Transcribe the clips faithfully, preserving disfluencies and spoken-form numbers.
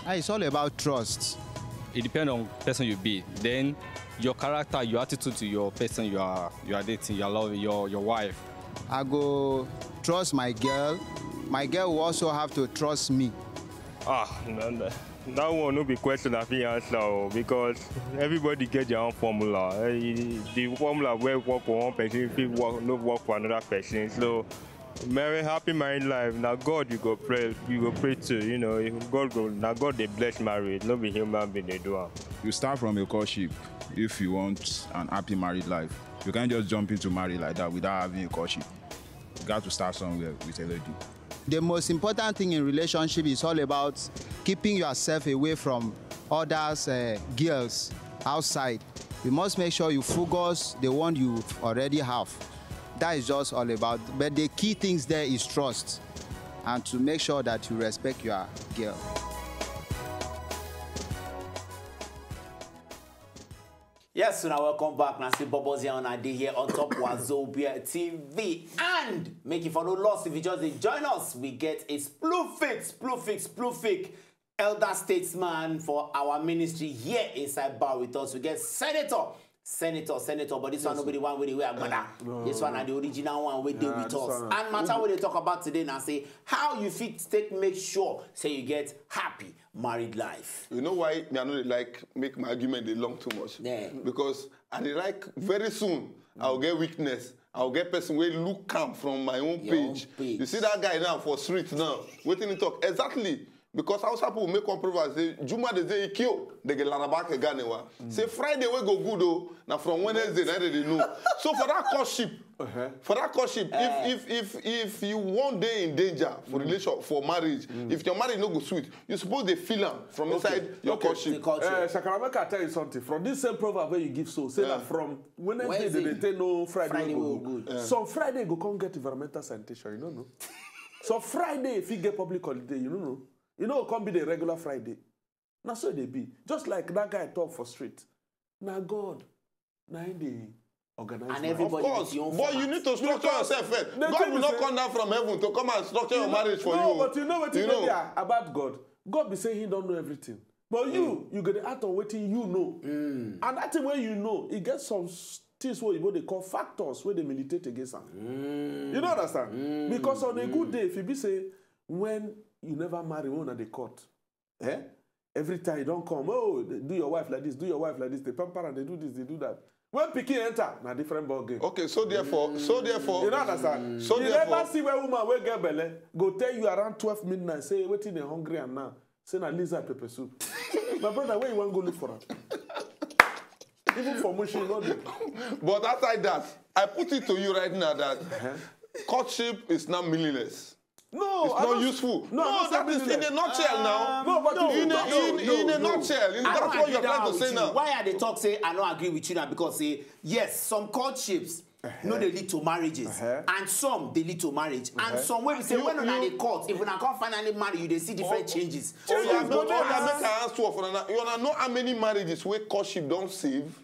Ah, it's all about trust. It depends on person you be. Then your character, your attitude to your person you are you are dating, your love, your your wife. I go trust my girl. My girl will also have to trust me. Ah, no, no. That one no be question I fit answer o, because everybody get their own formula. Eh, the formula wey work for one person fit work no work for another person. So, marry happy married life. Na God you go pray, you go pray to. You know, if God go, na God dey bless marriage, no be human being dey do am. You start from a courtship if you want an happy married life. You can't just jump into marriage like that without having a courtship. You got to start somewhere with a lady. The most important thing in relationship is all about keeping yourself away from others, uh, girls outside. You must make sure you focus the one you already have. That is just all about. But the key things there is trust, and to make sure that you respect your girl. Yes, so now welcome back. Now see Bubbles here on I D here on top Wazobia T V. And make it for no loss if you just dey join us. We get a Splufik, Splufik, Splufik, elder statesman for our ministry here inside bar with us. We get Senator, Senator, Senator, but this one no be the one wey dey wear agbada. This one na the original one wey dey with us. And matter wey dey talk about today na say how you fit take make sure say you get happy married life. You know why me I no dey like make my argument dey long too much? Yeah. Because I dey like very soon I will get weakness. I will get person wey look am from my own Your own page. page. You see that guy now for street now. Wetin he talk exactly? Because Hausa people make one proverb say Juma dey say ikio dey get laraba ke ganewa. Say Friday wey go good o, na from Wednesday na dey dey know. So for that courtship, for that courtship, if if if if you wan dey in danger for relation for marriage, if your marriage no go sweet, you suppose dey feel am from inside your The courtship. culture. Uh, Shakara, make I tell you something. From this same proverb where you give so, say that from Wednesday Wednesday. They dey take no Friday Friday will will go good. good. Some Friday go come get environmental sanitation, you don't know. So Friday, if you get public holiday, you don't know. You know, come be the regular Friday. Now so they be. Just like that guy talk for street. Now God, now in the organize. And my- everybody Of course, with your own but you format. need to structure yourself first. The God thing will is not say- come down from heaven to come and structure your marriage for No, you. But you know what You you know. There about God? God be saying he don't know everything. But you, you get the act on waiting you know. And that thing where you know, it gets some s- things what you they call factors where they militate against them. You don't understand? Because on a good day, if you be say, when you never marry, when at the court, eh? Every time you don't come, oh, do your wife like this, do your wife like this, they pamper and they do this, they do that. When pikin enter, na different ball game. Okay, so therefore, so therefore, You don't understand? So You therefore, never see where woman wey get belle go tell you around twelve midnight, say, "Wetin dey hungry am now?" Say, "Na lizard pepper soup." My brother, where you wan go look for am? Even for Mushin, no dey. But outside that, I put it to you right now that courtship is now meaningless. No, It's I not don't- useful. No, I don't say That is in a meaningless. nutshell now. No, but No, you in a, no, in, no, in a no. nutshell, in, I that's don't what agree you're that trying to with say you. Now. Why I dey talk say I no agree with you now? Because say yes, some courtships no dey lead to marriages, and some dey lead to marriage, and some wey be say You- when una you- dey court, if una come finally marry, you dey see different changes. Oh, yeah, no, oh, yeah, make I ask two of una. You wanna know how many marriages wey courtship don save?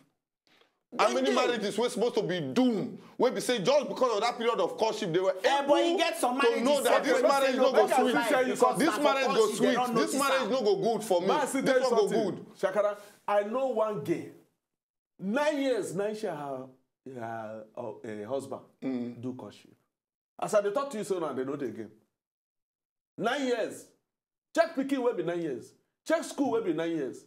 How many marriages wey supposed to be doomed? Wey be say just because of that period of courtship, they were Eh, able but e get some to know marriages that wey this be marriage say no go because sweet. of courtship, This dem marriage don go notice sweet. am. This marriage no go good for me. Man, see, tell This you one go something. Good. Shakara, I know one girl. Nine years, nine she and her, her uh, uh, husband do courtship. As I dey talk to you so now, they know the game. Nine years. Check pikin wey be nine years. Check school wey be nine years.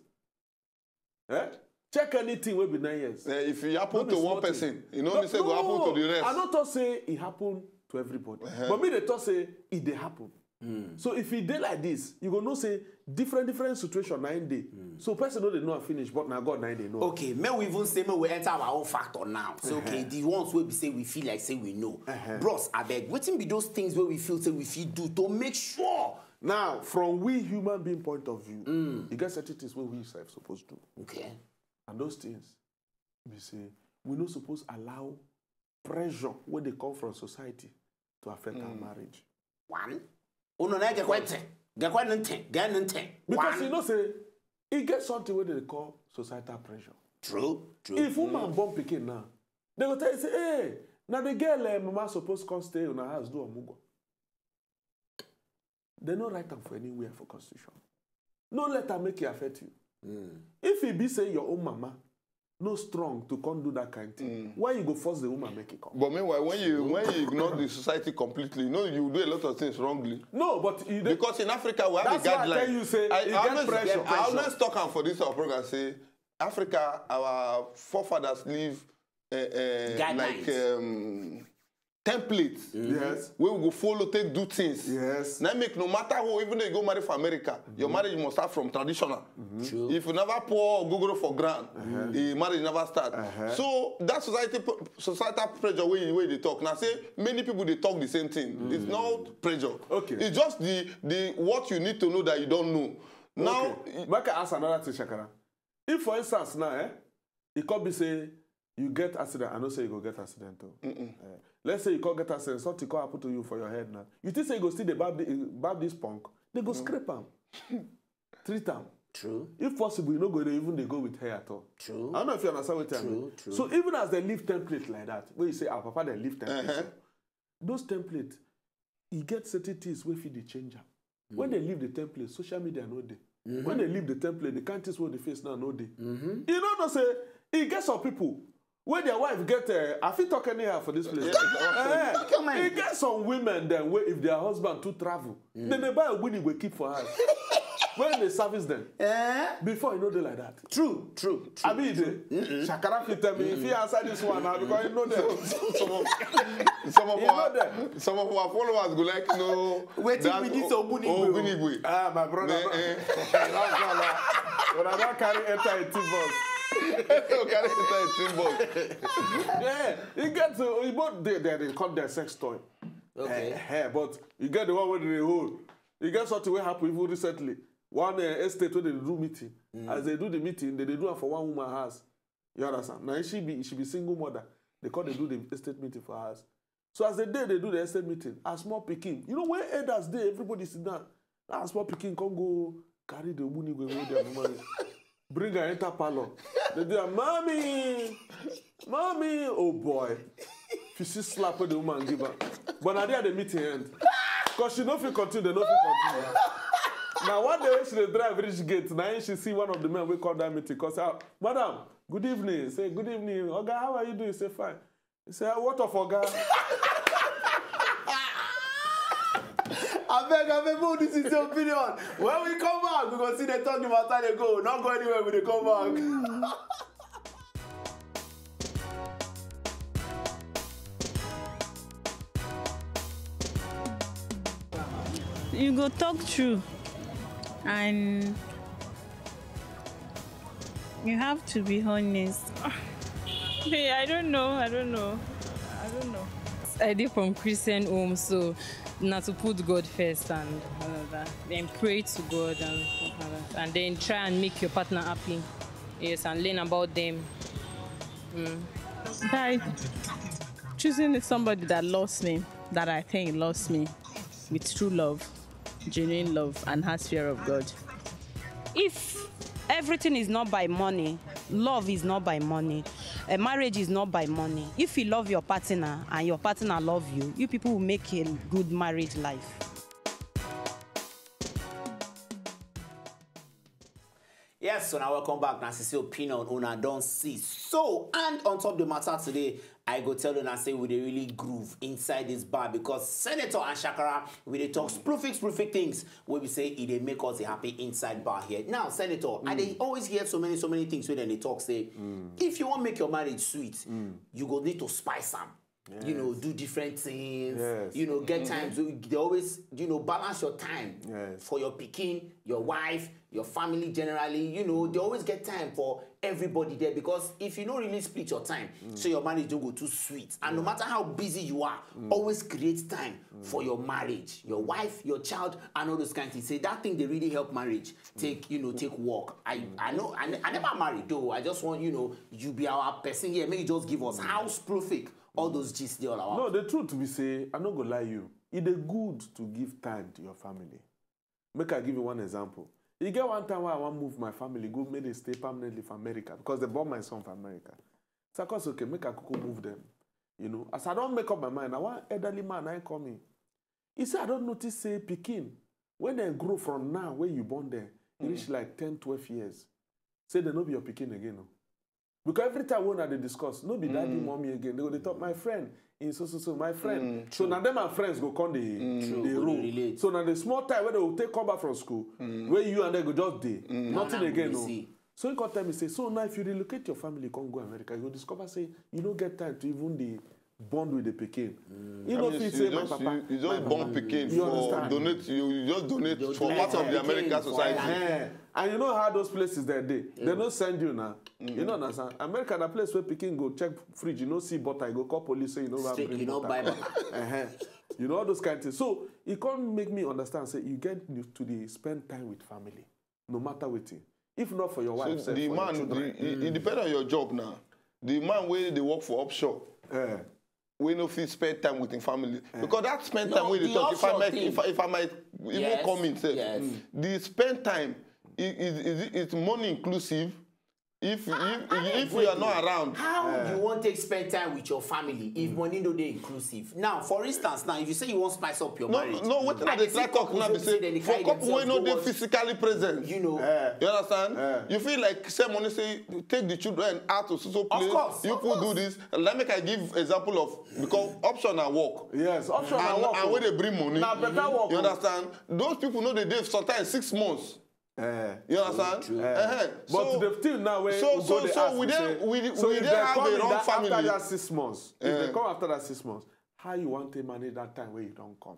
Eh? Check anything wey be nine years. Eh, if it happen No be to one small thing. person, you know, no, say go happen to the rest. I no talk say it happen to everybody. But me dey talk say it dey happen. So if e dey like this, you go know say different different situation na im dey. So person no dey know am finish, but na God na im dey know. Okay, may we even say may we enter our own factor now. So okay, the ones wey be say we feel like say we know. Bros, abeg, wetin be those things wey we feel say we fit do to make sure? Now, from we human being point of view, you get certain things wey we sef suppose do. Okay. And those things, we say, we no suppose allow pressure wey dey come from society to affect our marriage. One. Uno na get kwete. Get kwete nte. Get nte. Because One. You know say, e get something wey dey call societal pressure. True. True. If woman born pikin now, they go tell you say, "Hey, na the girl eh, mama suppose come stay una house do omugwo." They no write am for anywhere for constitution. No let am make e affect you. If e be say your own mama no strong to come do that kind thing, why you go force the woman make e come? But meanwhile, when you when you ignore the society completely, you know you do a lot of things wrongly. No, but you dey Because in Africa, we have That's a why I guideline. tell you say e get always, pressure. I always talk am for this our program say Africa, our forefathers leave uh, uh, like Guidelines. um, templates Yes. wey we go follow take do things. Yes. Na make no matter who, even though you go marry for America, your marriage must start from traditional. True. If you never pour ogogoro for ground, the marriage never start. Uh-huh. So that society societal pressure wey wey dey talk na say many people dey talk the same thing. It's not pressure. Okay. It's just the the what you need to know that you don't know. Now, Okay. Make I ask another thing, Shakara. If, for instance, now, eh, e come be say you get accident, I know say you go get accident too. Eh, let's say you come get accident, something come happen to you for your head now. You think say you go still dey bab, the, bab this punk? They go scrape am, treat am. True. If possible, you no go dey even dey go with hair at all. True. I don't know if you understand what I mean. True, true. So even as they leave template like that, where you say, ah, papa, they leave template. Those template, e get certain things wey fit dey change am. When they leave the template, social media no dey. When they leave the template, the kind things wey dey face now no dey. You no know say e get some people wey their wife get, uh, I fit talk anyhow for this place. Eh, Talk your mind. E get some women dem wey if their husband too travel, then they buy ogbini go keep for house. When they service them, Eh? Before e no dey like that. True, true, true. Abi e dey? Shakara fit tell me if he answer this one now because you know them. some of some of You our know them. some of our followers go like no. Wetin be this Ogbunigwe? Ogbunigwe. Ah, my brother. Eh, eh. When I don't carry enter a team boss. Carry enter a team boss. Yeah, you get to you both they they, they call their sex toy. Okay. Eh, eh, but you get the one wey dey hold. You get something wey happen even recently. One uh, estate wey dey do meeting. As they do the meeting, they dey do am for one woman house. You understand? Now she be she be single mother. They call they do the estate meeting for house. So as the day they do the estate meeting, as small pikin, you know when elders dey, everybody sit down. That small pikin come go carry the ogbunigwe wey their mama dey. Bring her enter parlor. They do am, mommy, mommy, oh boy. If you see slap wey the woman give her. But na there the meeting end. Because she no fit continue, they no fit continue. Now one day when she dey drive reach gate, now she see one of the men wey come that meeting. Cause ah, madam, good evening. Say, good evening. Oga, how are you doing? Say, fine. He say, what of Oga? Abeg, abeg, make this is your opinion. When we come back, we go see the talk the matter dey go. Not go anywhere, we dey come back. You go talk true and you have to be honest. Hey, I don't know. I don't know. I don't know. I dey from Christian home, so na to put God first and all of that. Then pray to God and all of that. And then try and make your partner happy. Yes, and learn about them. By choosing somebody that loves me, that I think loves me, with true love, genuine love, and has fear of God. If everything is not by money, love is not by money, a marriage is not by money. If you love your partner and your partner love you, you people will make a good marriage life. Yes, so now welcome back. Now, Sisi Opinion, una don see. So, and on top of the matter today, I go tell una say we dey really groove inside this bar because Senator and Shakara, we dey talk sprufic, sprufic things wey we say e dey make us happy inside bar here. Now, Senator, I dey always hear so many, so many things wey dem dey talk say, if you wan make your marriage sweet, you go need to spice am. You know, do different things. Yes. You know, get times wey they always, you know, balance your time Yes. for your pikin, your wife, your family generally. You know, they always get time for everybody there because if you no really split your time, so your marriage don't go too sweet. And no matter how busy you are, always create time for your marriage, your wife, your child, and all those kind of things. Say that thing they really help marriage take, you know, take work. I I know I, ne- I never married though. I just want, you know, you be our person here. Make you just give us house proofing. All those gist they all our No, the truth be say, I no go lie you. E dey good to give time to your family. Make I give you one example. E get one time when I wan move my family, go make they stay permanently for America because they born my son for America. So I come say, okay, make I kuku move them. You know, as I don't make up my mind, I want elderly man I come in. He say I don't notice say pikin when they grow from now where you born them, reach like ten, twelve years. Say dem no be your pikin again, no. Because every time wey una dey discuss, no be daddy, mommy again. Dem go dey talk, "My friend, in so, so, so, my friend." So na dem and friends go come dey, dey roll. So na the small time wey dem go take come back from school, wey you and dem go just dey, nothing again, no. So he come tell me, say, "So now if you relocate your family, come go America, you go discover say you no get time to even dey bond with the pikin." You know, fit say, "My papa, you just born pikin for donate, you just donate for part of the American society." And you know how those places dem dey. Dem no send you now. You know, understand? America na place where pikin go check fridge, you no see butter, you go call police, say you no buy butter. You know, all those kind of things. So it can't make me understand, say you get to dey spend time with family, no matter wetin. If not for your wife, so the man, it depend on your job now. The man wey dey work for offshore, wey no fit spend time with him family. Because that spend time wey dey talk, if I might, if I, if I might even come in sef, the spend time is, is, is, is money inclusive? If, if, if you are not around, how you wan take spend time with your family if money no dey inclusive? Now, for instance, now, if you say you wan spice up your marriage, no, wetin I dey try talk now be say, for couple wey no dey physically present, you know, you understand? You feel like send money, say, "Take the children out to so, so place. You people do this." Let make I give example of, because offshore na work. Yes, offshore na work. And wey dey bring money. Na better work. You understand? Those people no dey dey sometimes six months. You understand? But the thing now, wey so, so, so we dey, we, we dey have a wrong family after that six months. If dem come after that six months, how you wan take manage that time wey you don come?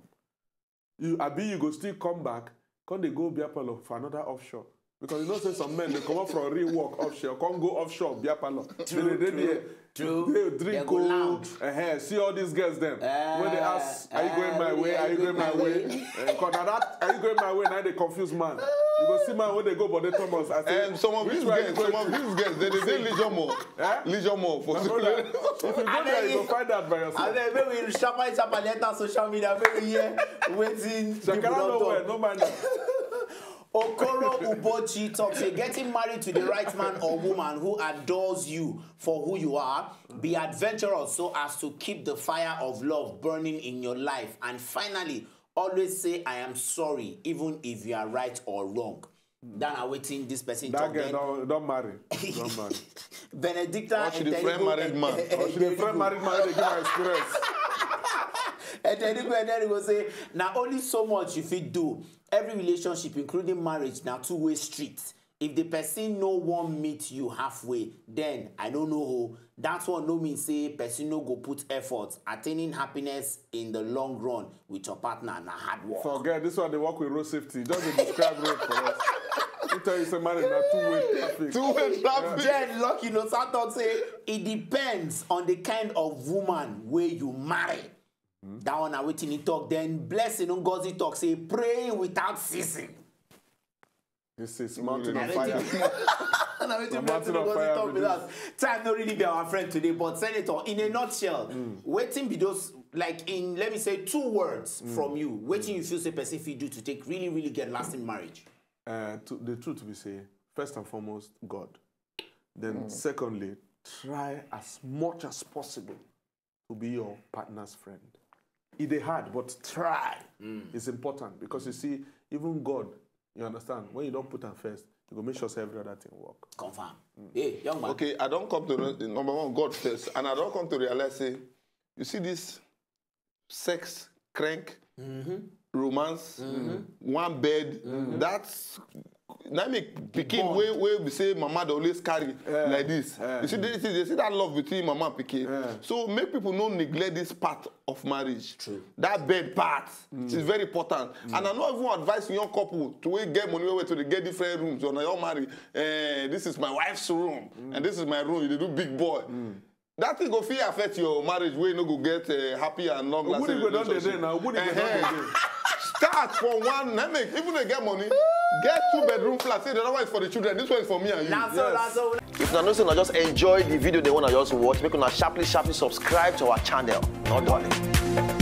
You, abi you go still come back, come dey go beer parlor for another offshore? Because you know say some men dey comot from real work offshore, come go offshore beer parlor. Dem dey there. True. They drink, go lounge. See all these girls dem. When they ask, "Are you going my way? Are you going my way?" Because na that "Are you going my way?" now dey confuse man. You go see man wey dey go Bode Thomas. I say, some of these girls, some of these girls, dem dey leisure more. Leisure more for school. If you go there, you go find out by yourself. Abeg, make we sharply, sharply enter social media, make we hear wetin people don talk. No mind that. Okoro Ubochi talks say getting married to the right man or woman who adores you for who you are, be adventurous so as to keep the fire of love burning in your life, and finally, always say, "I am sorry," even if you are right or wrong. That na wetin this person talk. That girl don marry. Don marry. Benedicta, or she dey friend married man. Or she dey friend married man wey dey give her experience. Edenigo, Edenigo say, "Na only so much you fit do. Every relationship, including marriage, na two-way street. If the person no wan meet you halfway, then I no know o. That one no mean say person no go put effort. Attaining happiness in the long run with your partner na hard work." Forget this one, dey work with road safety. Just dey describe road for us. He tell you say marriage na two-way traffic. Two-way traffic. Then Lucky Losa talk say it depends on the kind of woman wey you marry. That one na wetin he talk. Then Blessing Ngozi talk say praying without ceasing. This is mountain of fire. Na wetin Blessing Ngozi talk be that. Time no really be our friend today, but Senator, in a nutshell, wetin be those, like, in, let me say, two words from you, wetin you feel say person fit do to take really, really get lasting marriage? Uh, to, the truth be say, first and foremost, God. Then secondly, try as much as possible to be your partner's friend. E dey hard, but try. It's important because, you see, even God, you understand, when you don put am first, you go make sure say every other thing work. Confirm. Hey, young man. Okay, I don come to know, number one, God first, and I don come to realize say, you see this sex, crank, romance, one bed, that's na make pikin wey, wey be say mama dey always carry like this. You see, they, they see that love between mama and pikin. So make people no neglect this part of marriage. True. That bed part is very important. And I no even advise young couple to wey get money well well to dey get different rooms. Or na you marry, eh, this is my wife's room and this is my room. You dey do big boy. That thing go fit affect your marriage wey no go get, uh, happy and long lasting relationship. Start from one, na make, even dey get money, get two bedroom flat. Say the other one is for the children. This one is for me and you. If una know say una just enjoy the video, the one I just watch, make una sharply, sharply subscribe to our channel. No dulling.